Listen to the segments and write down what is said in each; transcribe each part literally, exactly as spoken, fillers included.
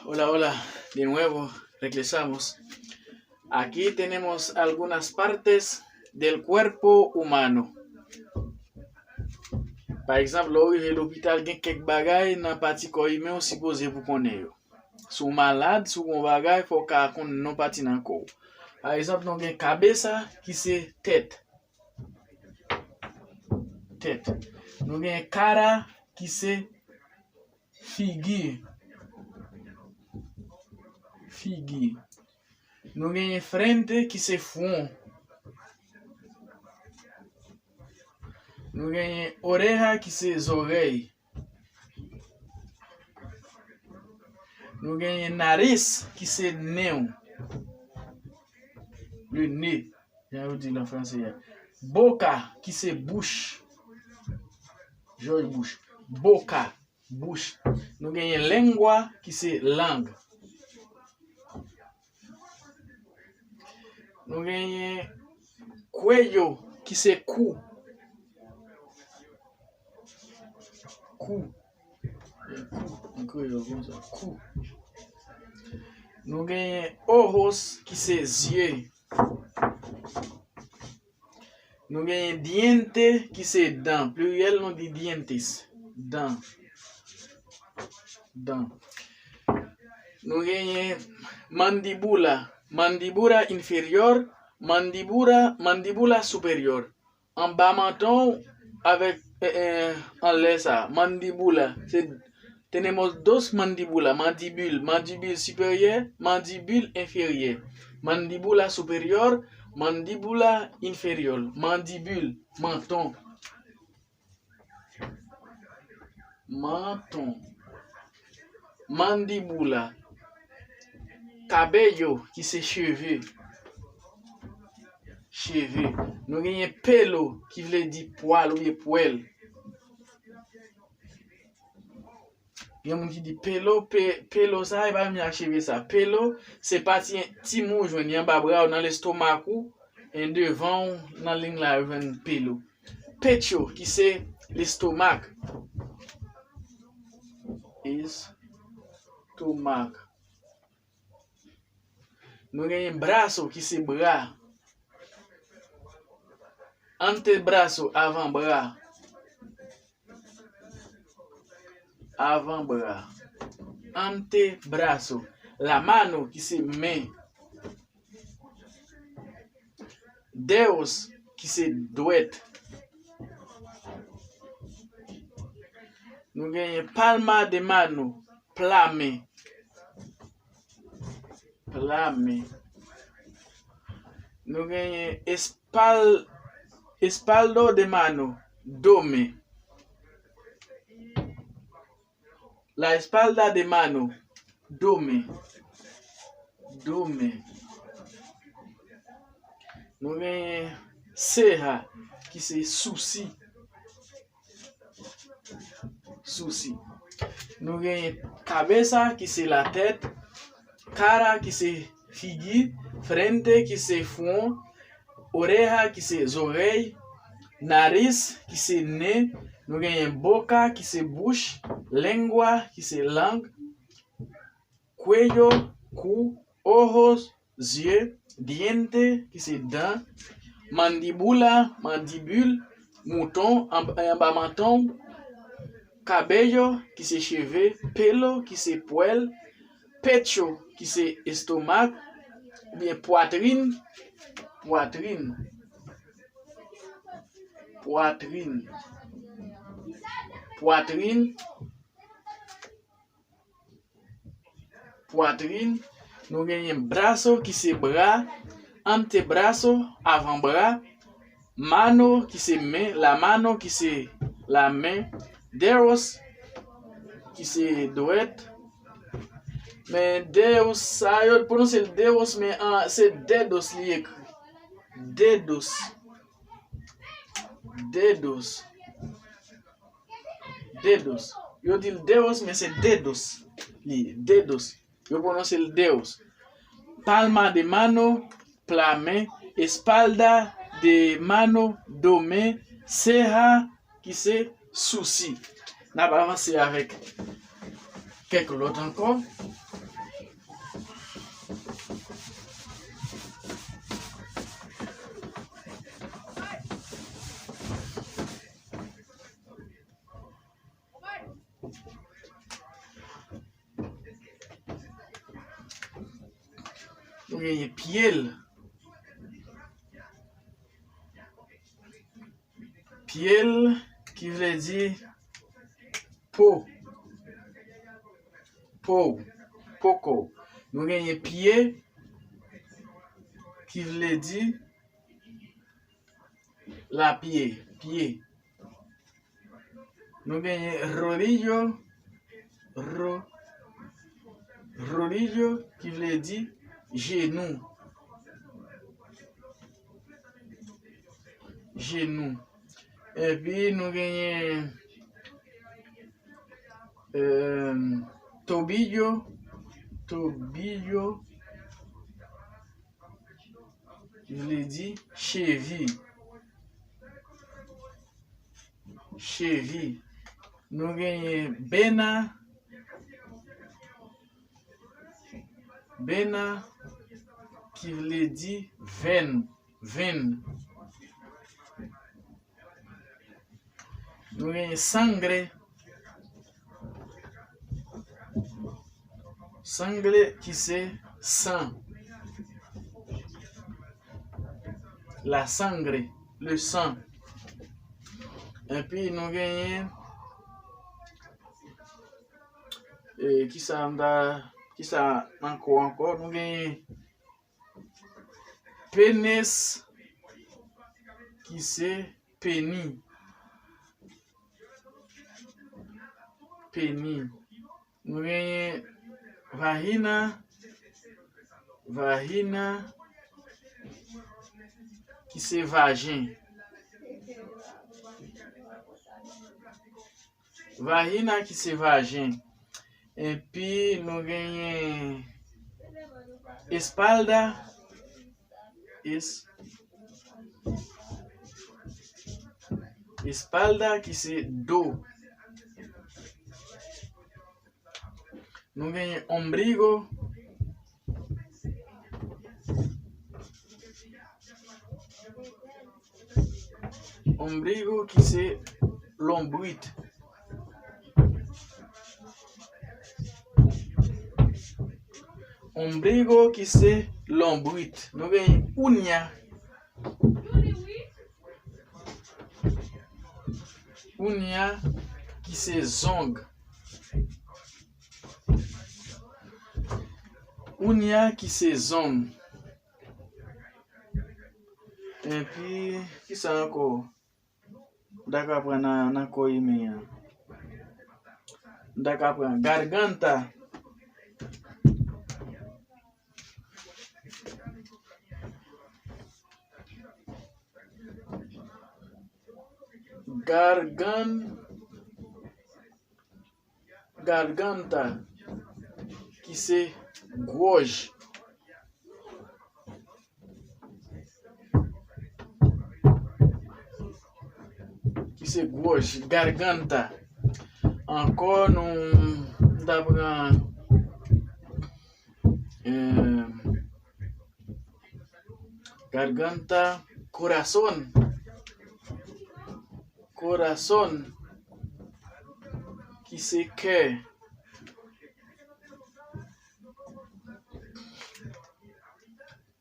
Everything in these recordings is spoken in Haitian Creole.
Hola, hola, de nuevo, regresamos. Aquí tenemos algunas partes del cuerpo humano. Pa egzanp, lè w rive lopital, gen kèk bagay nan pati kò imen w sipoze pou konnen yo. Si w malad, si w gen yon bagay, fò w ka konn non pati nan kò w. Pa egzanp, nou gen cabeza, ki se tèt. Tèt. Nou gen cara, ki se figi. Figi. Nou genyen frente, ki se fwon. Nou genyen oreja, ki se zòrèy. Nou genyen nariz, ki se nen w. Le nez, jan yo di l an franse a. Boca, ki se bouch. Jòj bouch. Boca, bouch. Nou genyen lengua, ki se lang. Nou genyen cuello, ki se kou. Kou. Kou, an kreyòl konsa, kou. Nou genyen ojos, ki se zye. Nou genyen diente, ki se dan. Pliryèl, nou di dientes. Dan. Dan. Nou genyen mandíbula. Mandíbula inferior, mandíbula, mandíbula superior. Anba manton w avèk, eh, eh, anlè sa, mandíbula. Se, tenemos dos mandíbula, mandibil, mandibil siperyè, mandibil enfèryè. Mandíbula superior, mandíbula inferior, mandibil, manton. Manton. Mandíbula. Cabello, ki se cheve. Cheve. Nou genyen pelo, ki vle di pwal oubyen pwèl. Gen moun ki di pelo, pe, pelo sa, e pa menm jan ak cheve sa. Pelo, se pati entim ou jwenn, li anba bra w, nan lestomak ou, e devan w, nan liy la, yo jwenn pelo. Pecho, ki se lestomak. Estomak. Nou genyen braso, ki se bra. Antebraso, avanbra. Avanbra. Antebraso. La mano, ki se men. Dedos, ki se dwèt. Nou genyen palma de mano, pla men. Pla men. Nou genyen espal-, espaldo de mano, do men. La espalda de mano, do men. Do men. Nou genyen ceja, ki se sousi. Sousi. Nou genyen cabeza, ki se latèt. Cara, ki se figi. Frente, ki se fwon. Oreja, ki se zòrèy. Nariz, ki se nen. Nou genyen boca, ki se bouch. Lengua, ki se lang. Cuello, kou. Ojos, zye. Diente, ki se dan. Mandíbula, mandibil. Mouton, anba, anba manton. Cabello, ki se cheve. Pelo, ki se pwèl. Pecho, ki se estomak, oubyen pwatrin. Pwatrin. Pwatrin. Pwatrin. Pwatrin. Nou genyen braso, ki se bra. Antebraso, avanbra. Mano, ki se men. La mano, ki se la men. Dedos, ki se dwèt. Men dedos, sa yo pwononse l dedos, men an, se dedos li ekri. Dedos. Dedos. Dedos. Yo di l dedos, men se dedos li ye. Dedos. Yo pwononse l dedos. Palma de mano, pla men. Espalda de mano, do men. Ceja, ki se sousi. N ap avanse avèk kèk lòt ankò. Nou genyen pye l. Pye l, ki vle di po. Po. Po kò w. Nou genyen pye, ki vle di lapye, pye. Nou genyen rodillo, ro-, rodillo, ki vle di jenou. Jenou. Epi nou genyen, eh, tobillo, tobillo, ki vle di chevi. Chevi. Nou genyen bena. Bena, ki vle di venn, venn. Nou genyen sangre. Sangre ki se san. La sangre, le sang. Epi nou genyen, eh, kisa m ta, kisa ankò, ankò? Nou genyen penes, ki se peni. Peni. Nou genyen vagina, vagina, ki se vajen. Vagina, ki se vajen. Epi nou genyen espalda, es-, espalda, ki se do. Nou genyen ombligo. Ombligo, ki se lonbrit. Ombligo, ki se lonbrit. Nou genyen uña. Uña, ki se zong. Uña, ki se zong. Epi, kisa ankò? M ta ka pran nan, nan kò imen an. M ta ka pran garganta. Gargan-, garganta, ki se gwòj. Ki se gwòj, garganta. Ankò, nou, m ta pran, eh, garganta, corazón. Corazón, ki se kè.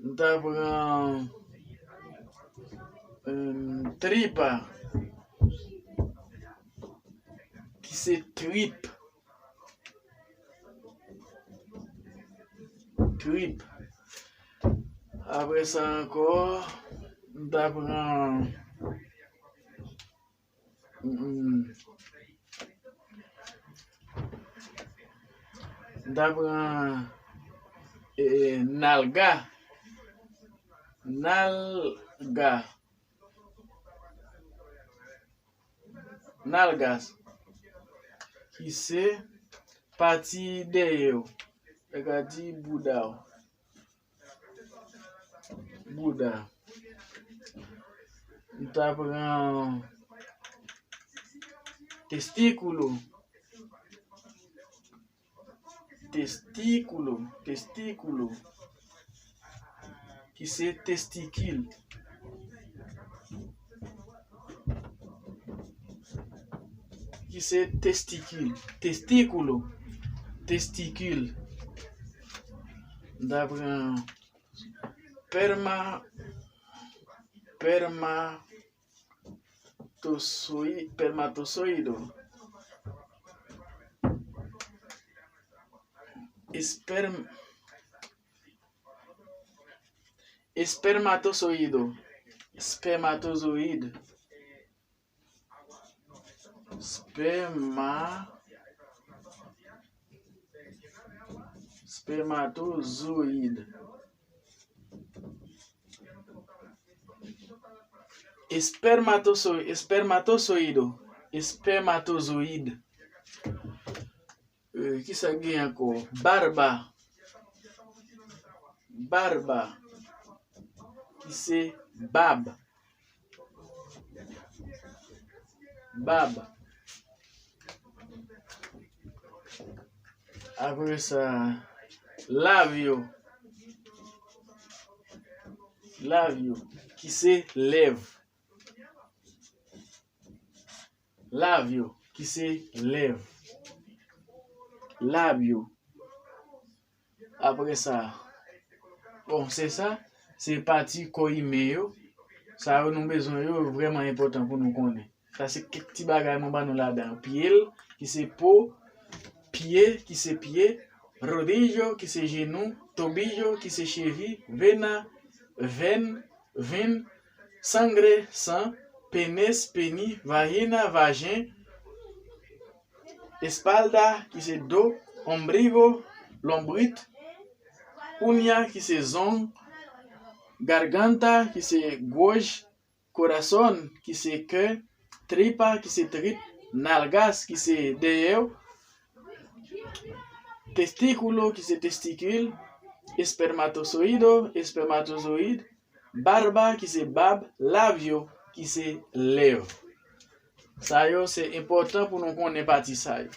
M ta pran, em, tripa, ki se trip. Trip. Apre sa ankò, m ta pran, mm, m ta pran, eh, nalga. Nalga. Nalgas, ki se pati dèyè w, sa ka di bouda w. Bouda. M ta pran testículo. Testículo, testículo, ki se testikil. Ki se testikil. Testículo, testikil. M ta pran Esperma, espermatozoido. Esperm, espermatozoido. Espermatozoid. Esperma, espermatozoid. Espermatozoid, espermatozoido, espermatozoid. Euh, ki sa gen ankò? Barba. Barba. Ki se bab. Bab. Apre sa, labio. Labio, ki se lèv. Labio, ki se lèv. Labio. Apre sa, bon, se sa, se pati kò imen yo. Sa yo nou bezwen yo, yo vrèman enpòtan pou nou konnen. Sa se kèk ti bagay mwen ban nou ladan. Piel, ki se po, pie, ki se pye, rodillo, ki se jenou, tobillo, ki se chevi, vena, vèn, venn, sangre, san, penes, peni, vagina, vajen, espalda, ki se do, ombligo, lonbrit, uña, ki se zong, garganta, ki se gòj, corazón, ki se kè, tripa, ki se trip, nalgas, ki se dèyè, testículo, ki se testikil, espermatozoido, espermatozoid, barba, ki se bab, labio, ki se lèv. Sa yo, se enpòtan pou nou konnen pati sa yo.